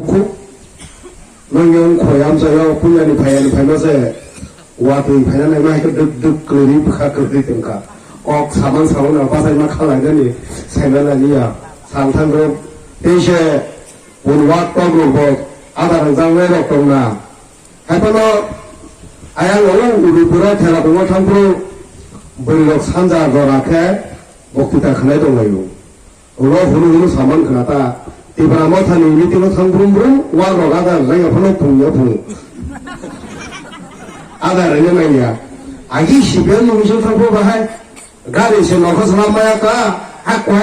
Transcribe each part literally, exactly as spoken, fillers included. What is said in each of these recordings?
Kuk. Nwng yang khoi amchaio punyani phaiyani phaima se watwi phaina naima hai khe duk duk kwrwi bwkha kwrwi tongkha. Kok samang samang no bachai ma khalai nani saima nani ya. Sal thang rok tei se pun wak tok rok bo ada rang jang nai rok tong na. Hai phano ayang o uru pura thela tongo thang phuru bwrwi rok sanja jora khe boktita khanai tong laio. Ulo hunu hunu saman khna ta. Tipra Motha ni meeting o thang brum brum, wak rok ada rwjak ya phano phung ya phung. Ada rwjak nang ya. Agi C P M ni meeting thang phuru bahai. Gari se nokha swnam maya ka. Ha kwa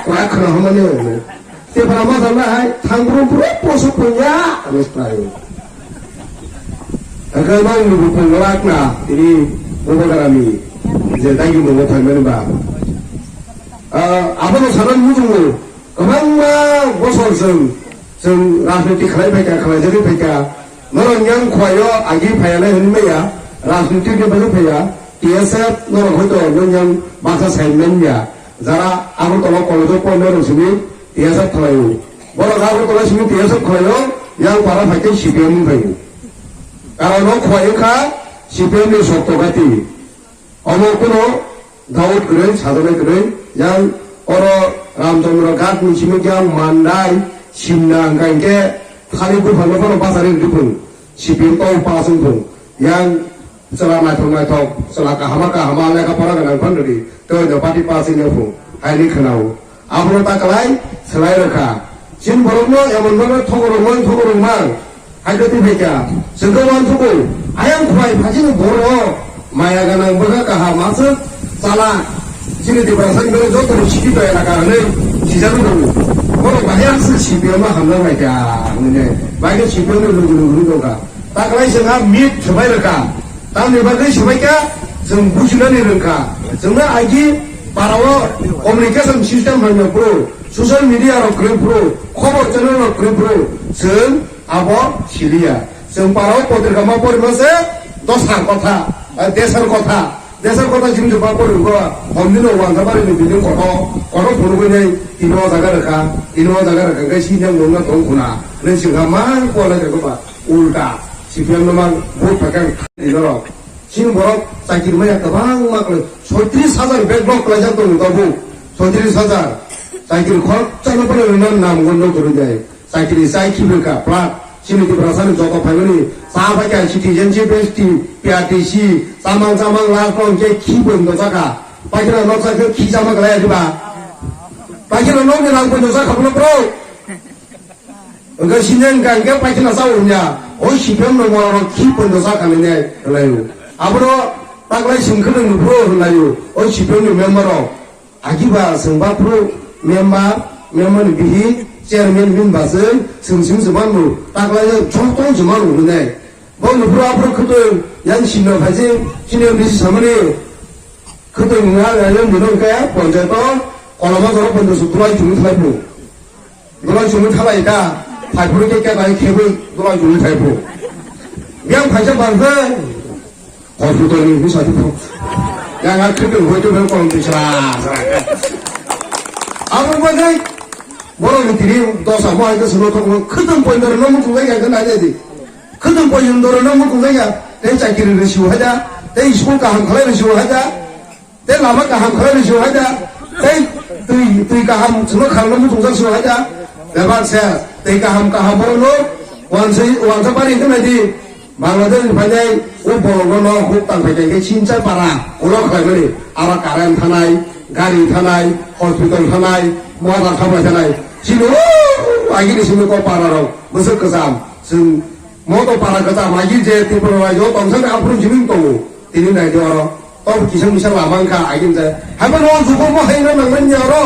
kwa khna homa ne. Tipra Motha na hai thang brum brum poso phung ya. Ani style. Hwnkhe nang ni bupung lak na tini Bubagrani je dagi mungo phaimani ba. Ah, abono sanan muchungo kwbangma bosor chwng, chwng rajniti khlai phaikha, khlaijagwi phaikha. Norok yang khwlaio agi phaiyanai hwnwi maya, rajniti ni bagwi phaiya, T S F norok hoito nung yang baksa sai manya. Jara Agartala college o pornai rok simi T S F khlaio. Borok Agartala simi T S F khlaio, yang para phaikhe C P M wng phaio. Karon no khwlai wngkha C P M ni sokto gati. Omo kuno Daud kwrwi, sajaknai kwrwi, yang oro Ramchandra Ghat ni simi khe ang Mandai, Simna hwnkha hinkhe thani buphang no phano bachari rwdi phung. C P M tong pass wng phung. Yang chwla naithok naithok, chwla kahama kahama lekha pora gwnang phan rwdi. Tei no party pass wngya phung. Haini khwnao. Abono ta kwlai swlai rwkha. Chini borokno emon bhabe thogo rwmang, thogo rwmang. Hai khe twi phaikha. Chwng khe uansukgo. Ayang khwlai phajini borok. Maya gwnang bwkha kaham aswk chala. Chini Tiprasani bagwi joto no sikito elaka hwnwi sijakgwi tongo. Borok bahai aswk C P M no hamjak lai kha hwnwi. Bahai khe C P M no lugu lugu wngwi tongkha. Ta kwlai chwng ha meet swbai rwkha. Tamni bagwi swbaikha, chwng bujinani rwngkha. Chwngno agi parao communication system hamya phuru, social media rok kwrwi phuru, khobor channel rok kwrwi phuru, chwng abo siliya. Chwng parao potrika ma porima se dosar kotha, eh, desar kotha, desar kotha chini chwng pa pori ko, homni no Wansabari ni building koto, koto phunugwi nei, tini o jaga rwkha, tini o jaga rwkha, khe sini ang nungna tong khuna, nei chwng ha mang ko lai ko ba. Ulta, C P M no mang vote phaikha ang thani norok. Chini borok chakiri maya kwbangma kwlai, soitris hajar backlog kwlaijak tongo tabuk. Soitris hajar. Chakiri khoroksa no phano rwna nam gondo kwrwi jai. Chakiri chai khibi kha, plat. Chini Tiprasani joto phaimani cha bai kha citizenship S T, P R T C, chamang chamang last round khe khi bondo chakha. Paikhe no noksa khe khi chama kwlai diba? Paikhe no nokni rang bondo chakha bro. Hwnkhe sini hwnkha hwnkhe paithina sa wngya, o C P M no borok rok khi pondo sa khanai nai hwnlaio. Abono taklai sengkhe nwng nuphuru hwnlaio, o C P M ni member rok. Agiba chwng baphuru member, member ni bihik, chairman bini bachwi, chwng simi chwng manu, taklai joto chwng manu hwnwi nai. Bo nuphuru aphuru khwtwng, yang sini no phaising, sini bisi samani, khwtwng wngya, yang bino hwnkhe, ponchayato, koloma jora ponchayato tulai chumui thalai phuru. Dulai chumui thalai ta, phaiphuru khe keta khebui dulai chumui thaiphuru. Yang phaisa bangkhe, hospital ni bisa tu. Yang akhir tu hoi tu bel kolom tisra. Abo bagwi, borok ni tini dosa mo hai ke suno thok mo, khwtwng poindor no mukhung lai ya ke nai di. Khwtwng poindor no mukhung lai ya, tei chakiri risi hai da, tei school kaham khalai risi hai da. Tei lama kaham khlai rw sio hai da. Tei twi, twi kaham chwngno kharno muchungjak sio hai da. Bebak se tei kaham kaham borokno wansai, wansa bari hwnwi nai di. Bangladesh ni phainai o borokno no huk tang phai khe Silchar para ulo khlaimani. Aro current thanai, gari thanai, hospital thanai, motor thanai thanai. Chini o agini simi ko para rok bwswk kwcham. Chwng moto para kwcham agi je Tripura rajyo tongthani aphuru jibin tongo. Tini nai di oro. Tor kisa misa lama wngkha, agin jai. Haiphano o jugo mohai wngna nangmanya oro.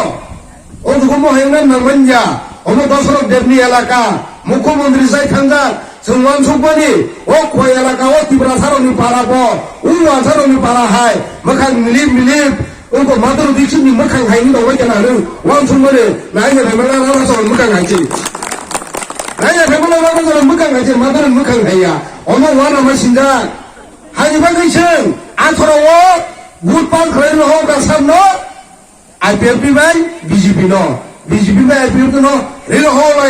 O jugo mohai wngna nangmanya. Omo Dosrok Debni elaka, Mukhyamantri sai thangjak. Chwng uansukmani, o Khowai elaka, o Tiprasarokni para bo, o Wansarokni para hai, mwkhang milip milip, wngkha Madhur Dixitni mwkhang hai wng tongbai khna hwnwi uansukmani, naina phaimala rajasarokni mwkhang hai se. Naina phaimala rajasarokni mwkhang hai se, Madhurni mwkhang hai ya. Omo uanama sinjak. Haini bagwi chwng atharo o vote pan khlai rw hok da samno I P F T bai B J P no, B J P bai I P F T no rw hok lai.